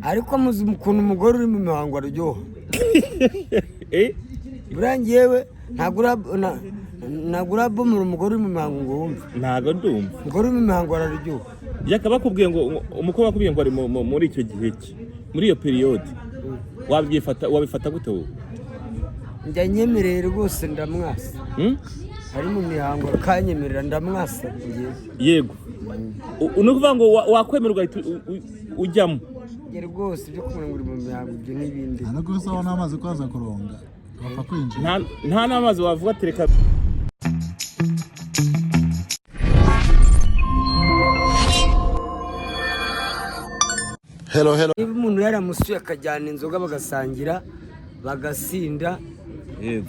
Ariko muzi ukuntu umugore uri mu mihango aryoha. Eh? Buriya njyewe ntabwo urabomora umugore uri mu mihango ngo wumve. Ntago ndumva. Umugore uri mu mihango araryoha. Yaka bakubwiye ngo umukobwa akubwiye ngo ari muri icyo gihe cye, muri iyo période, wabyifata, wabifata gute wowe? Njya nyemereye rwose, ndamwasa. Hmm? Ari mu mihango akanyemerera, ndamwasa njyewe. Yego, ni ukuvuga ngo wakwemera ugahita ujyamo? Njye rwose ibyo kumenya ngo uri mu mihango, ibyo n'ibindi. Nta no gusaho n'amazi ko aza kuronga bapfa kwinjira. Nta n'amazi wavuga ati reka. Hello, hello. Niba umuntu yaramusuye akajyana inzoga bagasangira bagasinda,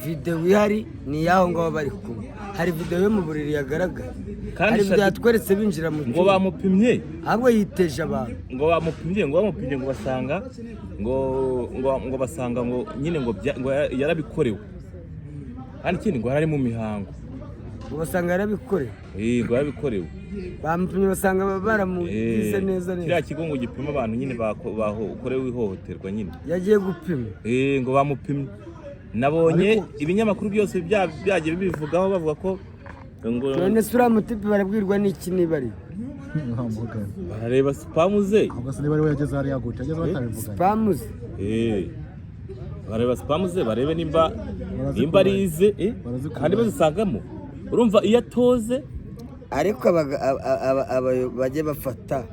videwo ihari ni iy'aho ngaho bari kumwe. Hari videwo yo mu buriri yagaragaye? Kandi hari videwo Shadi- yatweretse binjira mu ngo cyumba? Bamupimye. Ahubwo yiteje abantu. Ngo bamupimye ngo basanga ngo basanga ngo nyine ngo yarabikorewe, kandi ikindi ngo yari ari mu mihango. Ngo basanga yarabikorewe? Eh, ngo yarabikorewe. Bamupimye basanga baramugize Eh, neza kiriya neza. kigo ngo gipima abantu nyine bakorewe ihohoterwa nyine. Yagiye gupima? Eh, ngo bamupimye. Nabonye Ariko- ibinyamakuru byose byagiye bibivugaho, bavuga ko ngo None se uriya mutipe barabwirwa n'iki niba ari Wamugana. Barareba sperm ze. Ahubwo se niba ari we yageze hariya gute, yageze batabivuganye? Sperm ze? Eh, bareba sperm ze, barebe nimba Barazikura. nimba ari ize, Barazikura. kandi bazisangamo, urumva iyo atoze. Ariko bajye bafata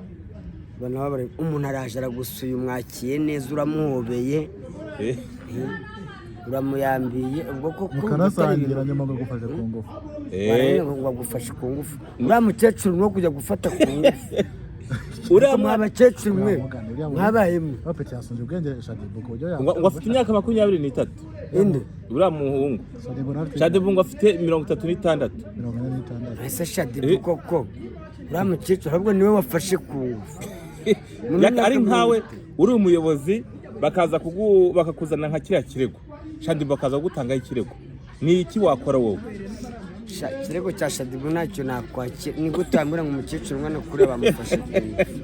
abantu umuntu araje aragusuye, umwakiye neza, uramuhobeye, uramuyambiye, ubwo koko urumva atari Mukanasangira, ibintu- nyuma ngo agufashe ku ngufu. Warangiza ngo bagufashe ku ngufu. Uriya mukecuru no kujya gufata ku ngufu. Uriya mwa mwana bakecuru mwe Uriya mugana, mwabayemo. Bapeti yasunje ubwenge Shadibu ku buryo ngo afite imyaka 23. Inde? Uriya muhungu. Shadibu nawe afite Shadibu ngo afite 36. 46. Ese Shadibu koko, uriya mukecuru ahubwo niwe wafashe ku ngufu Mu Yaka myaka ari nkawe 30. uri umuyobozi, bakaza bakakuzana nka kiriya kirego, Shadibu bakaza kugutangaho ikirego, ni iki wakora wowe? Ikirego cya Shadibu ntacyo nakwakira. Ni gute wambwira ngo umukecuru ungana kuriya bamufashe ku ngufu?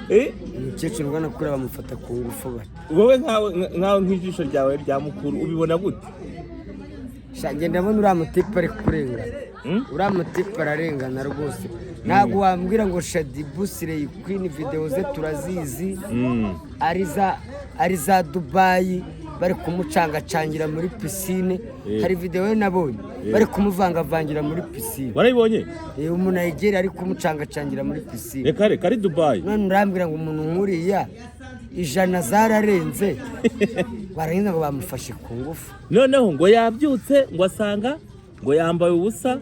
Eh? Umukecuru ungana kuriya bamufata ku ngufu bate? Wowe nkawe nk'ijisho ryawe rya mukuru ubibona gute? Sha, njye ndabona uriya mutipe ari kurengana. Hmm? Uriya mutipe ararengana rwose. Ntabwo wambwira ngo Shadibu slay queen, videwo ze turazizi, ari za Dubayi bari kumucangacangira muri piscine. Hari videwo ye nabonye bari kumuvangavangira muri piscine. Warayibonye? Umunayigeri ari kumucangacangira muri piscine. Reka reka, ari Dubayi? None urambwira ngo umuntu nk'uriya 100 zararenze, barangiza ngo bamufashe ku ngufu? Noneho ngo yabyutse ngo asanga ngo yambaye ubusa,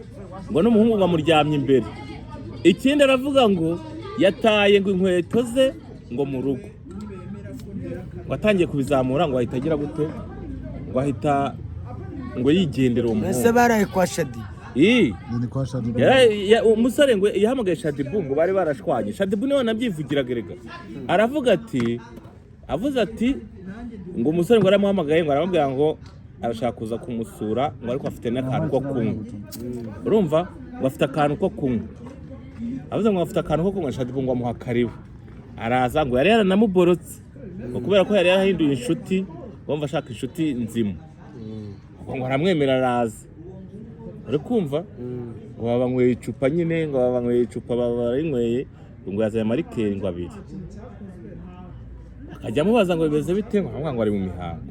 ngo n'umuhungu ngo amuryamye imbere. Ikindi aravuga ngo yataye ngo inkweto ze ngo mu rugo, ngo atangiye kubizamura ngo ahita agira gute, ngo ahita ngo yigendera uwo Mbese muhungu. baraye kwa Shadi? Ii. Ni kwa Shadibu. Umusore ngo yahamagaye Shadibu, ngo bari barashwanye. Shadibu niwe wanabyivugiraga erega, aravuga ati, avuze ati ngo umusore ngo aramuhamagaye, ngo aramubwira ngo arashaka kuza kumusura, ngo ariko afite n'akantu ko kunywa. Urumva ngo afite akantu ko kunywa, avuze ngo afite akantu ko kunywa. Shadibu ngo amuha karibu, araza. Ngo yari yaranamuborotse, ngo kubera ko yari yarahinduye inshuti, ngo ashaka inshuti nzima, ngo aramwemera araza. Uri kumva ngo babanyweye icupa nyine, ngo babanyweye icupa, baba barinyweye, ngo yazanye amarikeri ngo abiri, akajya amubaza ngo bimeze bite, ngo aramubwira ngo ari mu mihango.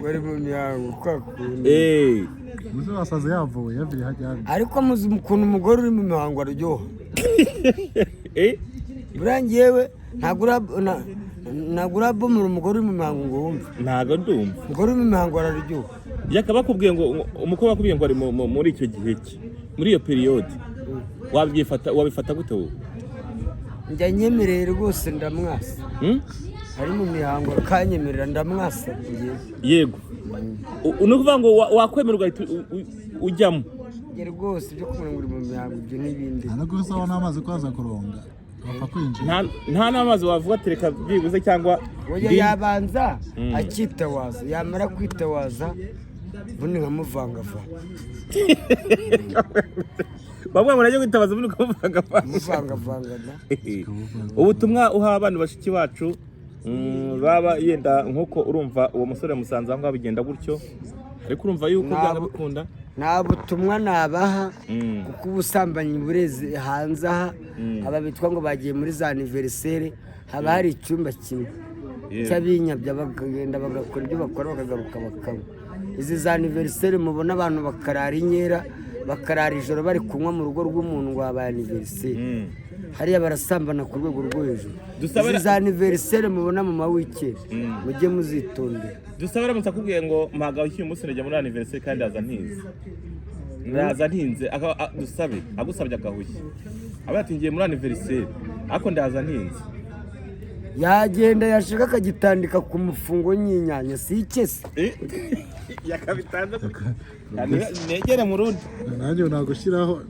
Bari mu mihango kwa kundi. Eh, Umusore wasaze yavuye yaviriye hajya. Ariko muzi ukuntu umugore uri mu mihango aryoha. Eh, Buriya njyewe ntabwo urabomora umugore uri mu mihango ngo wumve. Ntago ndumva. Umugore uri mu mihango araryoha. Yaka bakubwiye ngo umukobwa akubwiye ngo ari muri icyo gihe cye, muri iyo période, wabyifata, wabifata gute wowe? Njya nyemereye rwose, ndamwasa. Hmm? Ari mu mihango akanyemerera, ndamwasa njyewe. Yego, ni ukuvuga ngo wakwemera ugahita ujyamo? Njye rwose ibyo kumenya ngo uri mu mihango, ibyo n'ibindi. Nta no gusaho n'amazi ko aza kuronga bapfa kwinjira. Nta n'amazi wavuga ati reka byibuze cyangwa Oya, yabanza akitawaza, yamara kwitawaza ubundi nkamuvangavanga. Bamwe ngo najya kwitabaza ubundi ukamuvangavanga. Muvangavangana. Ubutumwa uha abantu bashiki bacu, baba yenda nk'uko urumva uwo musore musanze aho ngaho bigenda gutyo, ariko urumva yuko byanga bikunda. Nta butumwa nabaha, kuko ubusambanyi bureze hanze aha. Aba bitwa ngo bagiye muri za anniversaire, haba hari icyumba kimwe cy'abinyabya, bakagenda bagakora ibyo bakora, bakagaruka bakanywa. Izi za anniversaire mubona abantu bakarara inkera, bakarara ijoro bari kunywa mu rugo rw'umuntu ngo habaye anniversaire, hariya barasambana ku rwego rwo hejuru. Izi za anniversaire mubona mu ma weekend, mujye muzitondera. Dusabe, aramutse akubwiye ngo mpagawe uyu munsi ndajya muri anniversaire kandi ndaza ntinze, ndaza ntinze, Dusabe agusabye agahushya, aba ati ngiye muri anniversaire ariko ndaza ntinze. Yagenda, yashaka akagitandika ku mufungo nyinyanya, si ikese. Yakabitanze negere mu rundi. Nanjye nagushyiraho.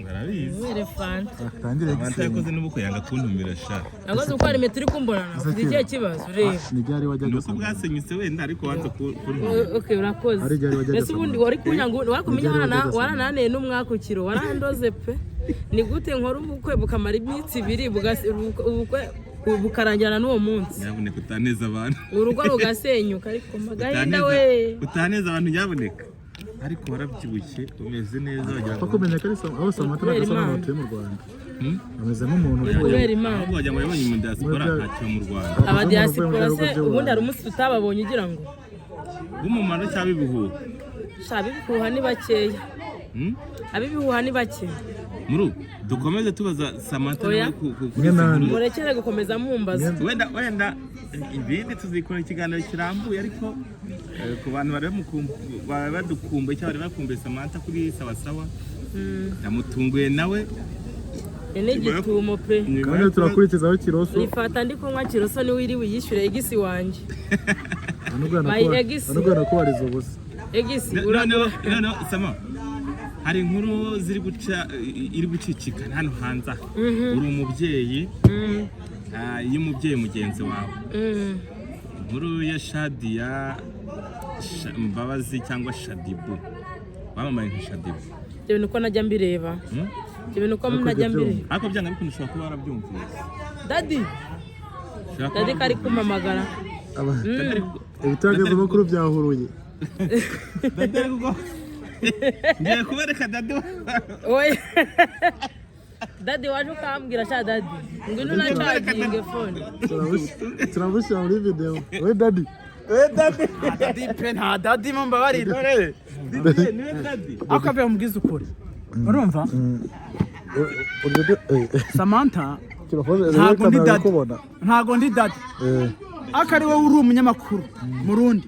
Barabizi. Mwere fanta. Atangire. Amata yakoze n'ubukwe yanga kuntumira sha. Nakoze uko hari turi kumbonana, ufite ikihe kibazo? Reba. Ni ryari wajyaga? Ni uko bwasenyutse wenda, ariko wanze kuntumira. Okay, urakoze. Hari igihe wajyaga Mbese ubundi Samantha. wari kunyanga, wari kumenya. Hari igihe wajyaga. Warananiye n'umwakukiro warandoze pe. Ni gute nkora ubukwe bukamara iminsi 2, ubukwe bukarangirana n'uwo munsi? Nyabuneka utaneza abantu. Urugo rugasenyuka, ariko magahinda we. Utaneza abantu nyabuneka. Ariko warabyibushye, umeze neza, wagira Apfa ngo kumenya ko ari aho Samantha Kubera nagasa n'ahantu Imana. batuye mu Rwanda. Hmm? Ameze nk'umuntu uvuye Kubera Imana. Ahubwo wagira ngo yabonye mu diaspora, Muri ntacyo mu Rwanda. Ameze nk'umuntu uvuye mu Abadiaspora bihugu se by'u ubundi hari Burayi. umunsi tutababonye ugira ngo B'umumaro cyangwa ibihuha? Sha, abibihuha ni bakeya. Hmm? Abibihuha ni bake. Muri ubu dukomeze tubaza Samantha Oya. nawe kuri Mwe izi nande. nkuru. Murekere gukomeza mumbaza. Wenda ibindi tuzikora ikiganiro kirambuye, ariko ku bantu bari bari badukumbuye cyangwa bari bakumbuye Samantha kuri Sawasawa, ndamutunguye nawe. Ni n'igitumo pe. Nyuma Kandi yo kuba- turakurikizaho Kiroso. Nifata ndi kunywa Kiroso, niwe iri wiyishyure ex wanjye. My ex. Anubwo kubariza ubusa. Ex. Noneho Sama, hari inkuru ziri guca, iri gucicikana hano hanze aha. Uri umubyeyi, iyo umubyeyi mugenzi wawe, inkuru ya Shadiya Mbabazi cyangwa Shadibu wamamaye nka Shadibu. Ibyo bintu uko najya mbireba. Hmm? Ibyo bintu uko Ariko najya ibyo mbireba. Ariko byanga bikunda ushobora kuba warabyumvise. Daddy. Ushobora kuba Daddy kari kumpamagara. Daddy Ibitangazamakuru byahuruye. Daddy ari ngiye kubereka daddy. Oya, daddy waje ukambwira sha. Daddy, ngwino unacaginge phone. Turabushyira muri video we daddy. Daddy pe, nta daddy, mumbabarire. Niwe daddy. Ariko avuye mubwiza ukuri, urumva Samantha, ntabwo ndi daddy. Kubona. Ntabwo ndi daddy, ariko ari wowe uri umunyamakuru murundi,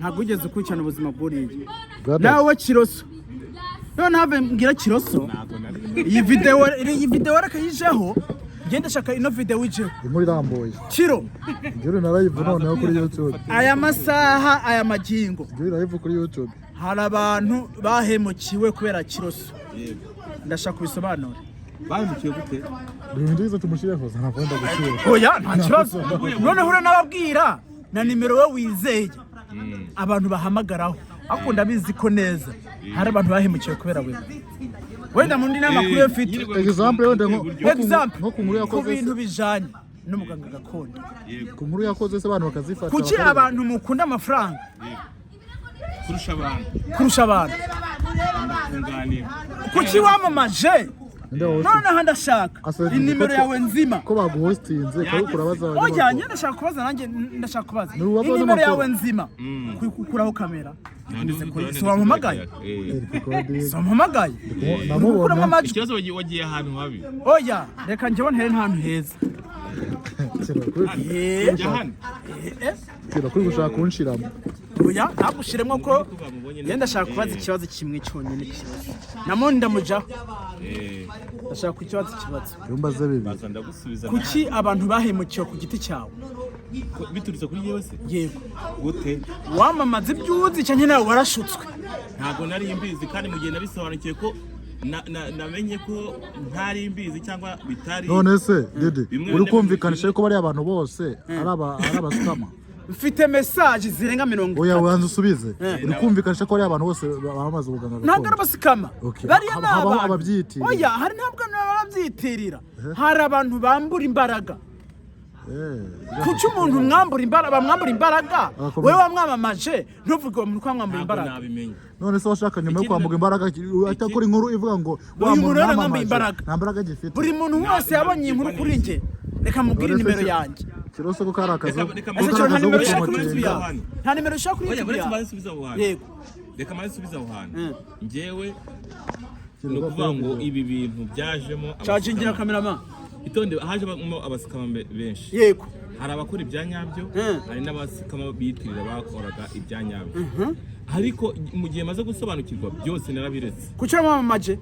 ntabwo wigeze ukurikirana ubuzima bw'uriya nawe Kiroso. None have mbwira Kiroso, iyi video reka yijeho, ngende ndashaka ino video ijeho. Inkuru irambuye. Kiro. Igira na live noneho kuri YouTube. Aya masaha, aya magingo, Igira live kuri YouTube. hari abantu bahemukiwe kubera Kiroso, ndashaka kubisobanura. Bahemukiwe gute? Ibintu biza tumushireho ntabwo gushyira. Oya, nta kibazo. Noneho uranababwira na nimero we wizeye abantu bahamagaraho, ariko ndabizi ko neza hari abantu bahemukiwe kubera we. Wenda mu ndi n'amakuru yo mfite. Example wenda nko Example, nko ku nkuru ku yakoze bintu se, bijanye n'umuganga gakondo. Ku nkuru yakoze se abantu bakazifata. Kuki abantu mukunda amafaranga kurusha abantu? Kurusha abantu. Kunganira. Kuki wamamaje? Nde wowe? Noneho ndashaka Asa- inimero yawe nzima. Ko baguhostinze ko urabaza Oya, abanyamakuru. njye ndashaka kubaza, nanjye ndashaka kubaza Ni ubaza inimero n'amakuru. yawe nzima, kukuraho kamera. Si wampamagaye? Si wampamagaye? Namubona. Ukuramo amajwi. Ikibazo wagiye ahantu habi. Oya, reka njyewe ntere ntahantu heza. Jya hano. Kira kuri gushaka kunshiramo. Oya, ntagushiremo ko njye ndashaka kubaza ikibazo kimwe cyonyine, ikibazo namoni ndamujaho. Ndashaka kukibaza ikibazo. Yumbaze bibiri. Baza ndagusubiza. Kuki abantu bahemukiwe ku giti cyawe? Biturutse kuri yewe se? Yego. Gute? Wamamaza ibyo uzi cyane, nawe warashutswe. Ntabwo nari mbizi, kandi mu gihe nabisobanukiwe ko namenye ko ntari mbizi cyangwa bitari None se Didi, Bimwe uri bimwe kumvikanisha ko bariya abantu bose ari aba scammer? Mfite message zirenga mirongo Oya, itatu. wanza usubize. Uri kumvikanisha ko ari abantu bose bamamaza ubuganga Ntabwo ari gakondo? abasikama. Okay. Bariya ni Habaho abantu. ababyitirira. Oya, hari, ntabwo ababyitirira, hari abantu bambura imbaraga. Kuki umuntu mwambura imbaraga, bamwambura imbaraga? Agakomeza. Wowe wamwamamaje, ntuvuge uwo muntu ko wamwambuye Ntabwo imbaraga. nabimenya. None se washaka nyuma yo kwambuka imbaraga atakora inkuru ivuga ngo wa Uyu muntu muntu rero namamaje, mwambaye imbaraga. nta mbaraga agifite. Buri muntu wese yabonye iyi nkuru kuri njye, reka mubwire None se nimero yanjye. Kiroso ko kari akazi Reka ko Ese kari cyo nta akazi ko nimero ushaka kuri gupromotinga. YouTube yawe? Nta nimero ushaka kuri Oya, YouTube uretse yawe? mbanze nsubize aho hantu. Yego. Reka mbanze nsubize aho hantu. Njyewe ni Kiroso ukuvuga ngo ko- ibi bintu byajemo Cagingira abasikama. cameraman. Itonde, hajemo abasikama benshi. Yego. Hari abakora ibya nyabyo, hari n'abasikama biyitirira bakoraga ibya nyabyo, ariko mu gihe maze gusobanukirwa byose narabiretse. Kuki wamwamamaje?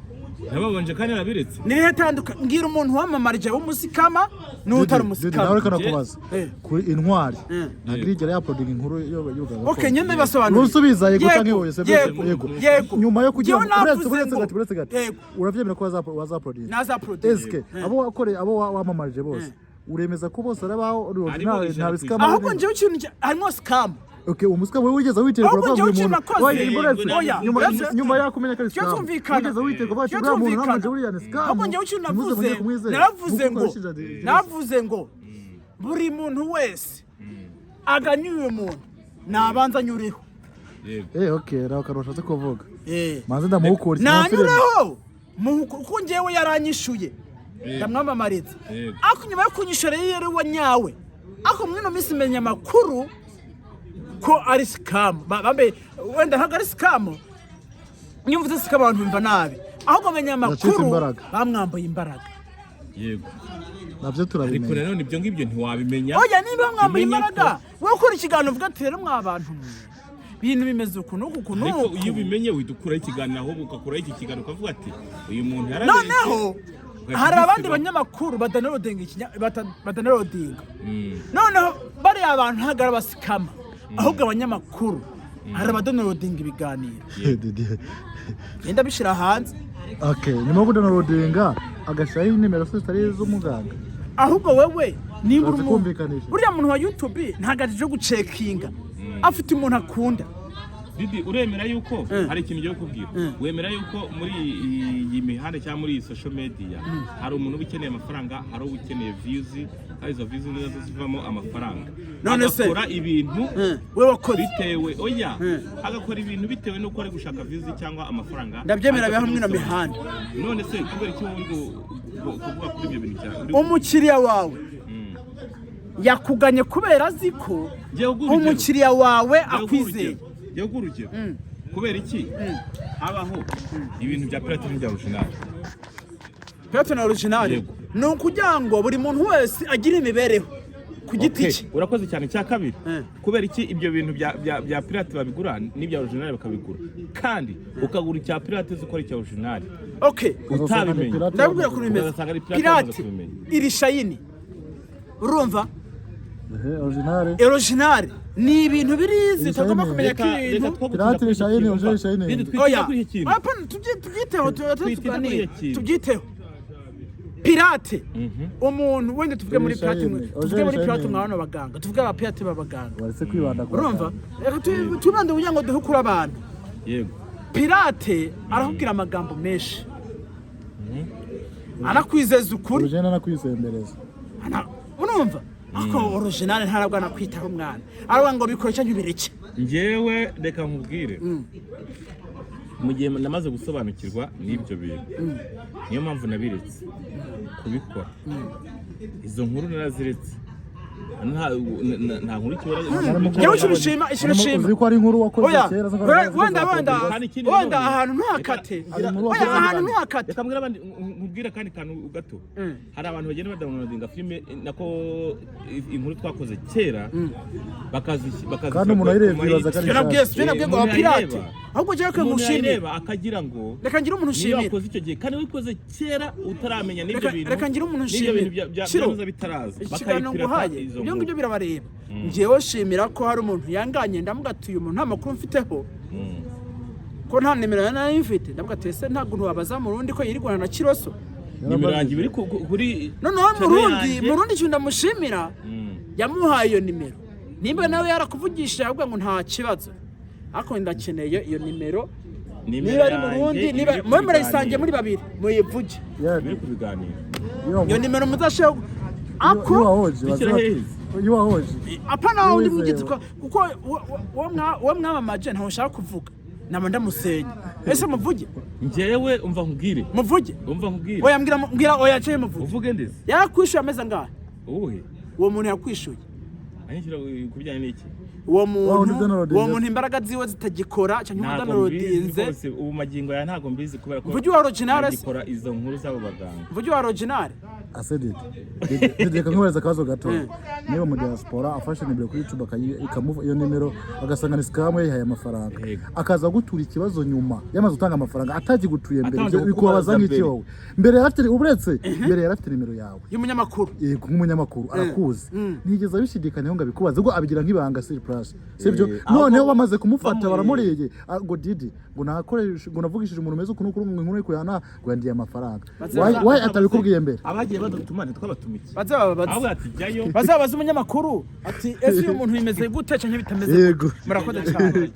Nababanje kandi narabiretse. Ni irihe tanduka? Mbwira umuntu wamamarije w'umusikama n'utari Didi, Didi, nawe umusikama. reka nakubaza kuri intwari, ntabwo irigera yaprodinga inkuru y'ubuganga? Okay, nyine bibasobanurire. Urusubiza yego canke oya, se Yego. yego. Yego. Nyuma yo kugira Njyewe ngo uretse navuze uretse ngo- gato, uretse gato. Yego. Uravyemera ko wazaprodinga? Nazaprodinga. Eske abo wakoreye, abo wamamarije bose, uremeza ko bose ari abaho original, Harimo nta 100%. bisikama? Ahubwo njyewe ikintu harimo scam. Okay, umusika wowe wigeze witerwa Ahubwo uravuga njyewe ngo uyu ikintu muntu nakoze. Oya, uretse, Oya, nyuma uretse- nyuma yo kumenya ko ari Tujye scam, tumvikana. wigeze witerwa bacu Tujye uriya muntu tumvikana. namanje buriya ni scam? Ahubwo njyewe ikintu Ntimuze navuze, mujye kumwizera. naravuze Nk'uko ngo wabishije Didi. navuze ngo buri muntu wese aganye uyu muntu nabanza anyureho. Yego. Okay, nawe akantu washatse kuvuga. Eh. Manze ndamuhukura. Nanyureho kuko njyewe yaranyishuye, ndamwamamariza. Yego. Ariko nyuma yo kunyishura rero yari uwa nyawe, ariko muri ino minsi menya amakuru ko ari scam. Bambe wenda ntabwo ari scam, iyo mvuze scam abantu bumva nabi, ahubwo menya Yacitse amakuru imbaraga. bamwambuye imbaraga. Yego. Nabyo Ariko turabimenya. nanone ibyo ngibyo ntiwabimenya. Oya, niba bamwambuye Umenye imbaraga, wowe ukora ikiganiro uvuga ati: "Rero mwa bantu mwe, ibintu bimeze uku n'uku uku Ariko n'uku." iyo ubimenye uhita ukuraho ikiganiro, ahubwo ugakuraho iki kiganiro ukavuga ati: "Uyu muntu yarabeshye." Noneho Ugahita hari abandi ugisiba. banyamakuru badownloadinga badownloadinga. Noneho bariya abantu ntabwo ari abasikama, ahubwo abanyamakuru hari abadownloadinga ibiganiro, Didi. genda bishyira hanze. Okay, nyuma yo kudownloadinga agashyiraho inimero zose zitari iz'umuganga. Ahubwo wewe niba uri Uraza kumvikanisha. uriya muntu wa YouTube ntabwo aje gucekinga, afite umuntu akunda. Didi, uremera yuko hari ikintu ugiye kukubwira? Wemera yuko muri iyi mihanda cyangwa muri iyi social media hari umuntu uba ukeneye amafaranga, hari uba ukeneye views, kandi izo views nizo zivamo amafaranga? None se- Agakora ibintu We wakoze bitewe, oya, agakora ibintu bitewe n'uko ari gushaka views cyangwa amafaranga. Ndabyemera, Ariko biba hamwe na bisobanura. mihanda. None se kubera iki wowe uri kuvuga kuri ibyo bintu cyane? Umukiriya wawe yakuganye kubera azi ko Ngiye kuguha urugero. umukiriya wawe Ngiye kuguha akwizeye. urugero. Ngiye kuguha urugero. Kubera iki habaho ibintu bya pirate n'ibya original? Pirate na original? Yego. Ni ukugira ngo buri muntu wese agire imibereho ku giti Okay, cye. urakoze cyane. Cya kabiri, kubera iki ibyo bintu bya pirate babigura n'ibya original bakabigura, kandi ukagura icya pirate uzi ko ari icya original Okay, utabimenye? ndabwira ukuntu bimeze. Ugasanga ari pirate wamaze Pirate kubimenya. iri shayini, urumva? Original. Original ni ibintu birizi, Iri utagomba shayini. kumenya ko Reka ibintu two gutinda Pirate kuri iki shayini, kintu, original umva. shayini. Didi, twitinde Oya, kuri iki kintu. apana, tubyiteho, Twitinde kuri tuganire. iki kintu. Tubyiteho. Pirate, umuntu wenda tuvuge muri Iri pirate, shayini, tuvuge muri original pirate shayini. mwa bano baganga, tuvuge aba pirate b'abaganga. Waretse kwibanda ku Urumva, reka twibande kugira ngo duhukure abantu. Yego. Pirate arakubwira amagambo menshi, anakwizeza ukuri. Original anakwisembereza. Urumva, ariko original ntarabwo anakwitaho umwana, aravuga ngo bikore cyangwa ubireke. Njyewe reka nkubwire, mu gihe namaze gusobanukirwa n'ibyo bintu, niyo mpamvu nabiretse kubikora. Izo nkuru naraziretse. Nta nkuru ikibura. Njyewe ikintu nshima, ikintu nshima. Uzi ko ari inkuru wakoze Oya, kera? wenda Kandi ikindi wenda nanone, ahantu ntuhakate. Hari inkuru Oya, wakoze. ahantu ntuhakate. Reka mbwire abandi, nkubwire akandi kantu gato. Hari abantu bagenda badownloadinga filime, nako inkuru twakoze kera, bakazishyira Kandi umuntu ku ayirebye yibaza ko ari Sibyo nabwiye, sibyo nabwiye ngo Umuntu abapirate, yayireba. ahubwo njyewe reka Umuntu ngushimire. yayireba akagira ngo Reka ngire umuntu niyo nshimira. wakoze icyo gihe, kandi wikoze kera utaramenya n'ibyo bintu, Reka ngire umuntu n'ibyo nshimira. bintu Shiro, byaza bitaraza, ikiganiro bakayipirata nguhaye, izo ibyo nkuru. ngibyo birabareba. Njyewe shimira ko hari umuntu yanganye, ndamugatuye umuntu nta makuru mfiteho, ko nta nimero nari mfite. Ndavuga ati: "Ese ntabwo ntiwabaza mu rundi ko yirirwana na Kiroso?" Nimero yanjye biri kuri Noneho mu channel rundi, yanjye. mu rundi kintu ndamushimira, yamuhaye iyo nimero. Nimba nawe yarakuvugishije avuga ngo nta kibazo, ariko ndakeneye iyo nimero. Nimero Niba ari yanjye Murundi, iri niba ku mwe murayisangiye biganiro. muri babiri, muyivuge. Biri ku biganiro. Iyo nimero muzashira ako. Iyo wahoje Dushyira heza. Iyo wahoje. Apana wundi Wizeye. mwigitwa, kuko uwo mwamamaje ntawe ushaka kuvuga, naba ndamusenya. Ese muvuge? Njyewe umva nkubwire. Muvuge. Umva nkubwire. Oya, mbwira, mbwira, oya, cye muvuge. Uvuge ndetse. Yarakwishyuye amezi angahe? Uwuhe? Uwo muntu yakwishyuye. Anyishyura ku bijyanye n'iki? Uwo Wa wundi muntu, downloadinze. uwo muntu imbaraga ziwe zitagikora cyangwa Ntabwo mbizi udadownloadinze. rwose, ubu magingo aya ntabwo mbizi kubera ko Mvuge uwa original se. ntagikora izo nkuru z'abo baganga. Mvuge uwa original. Ase Didi, Didi, reka nkuhereza akabazo gato. Niba mu diaspora afashe nimero kuri YouTube, ikamuva iyo nimero, agasanga ni scam, yayihaye amafaranga, Yego. akaza gutura ikibazo nyuma yamaze gutanga amafaranga, atagigutuye mbere, Atabanje ibyo bikubabaza kukubaza nk'iki? mbere. Wowe mbere yari afite, uretse mbere yari afite nimero yawe y'umunyamakuru. Yego, nk'umunyamakuru arakuzi, ntiyigeze abishidikanyaho ngo abikubaze, ubwo abigira nk'ibanga sur place, sibyo? Ahubwo Noneho bamaze kumufata, baramuriye. Ngo Didi, ngo nakoreshe, ngo navugishije umuntu umeze uku n'uku, ngo inkuru kuyana, ngo yandiye amafaranga. Why atabikubwiye mbere? Abagiye badutuma ntitwabatumikiye. Baze bababaze. Ahubwo ati jyayo. Bazabaze umunyamakuru ati: "Ese uyu muntu bimeze gute cyangwa bitameze gute?" Yego. Murakoze cyane.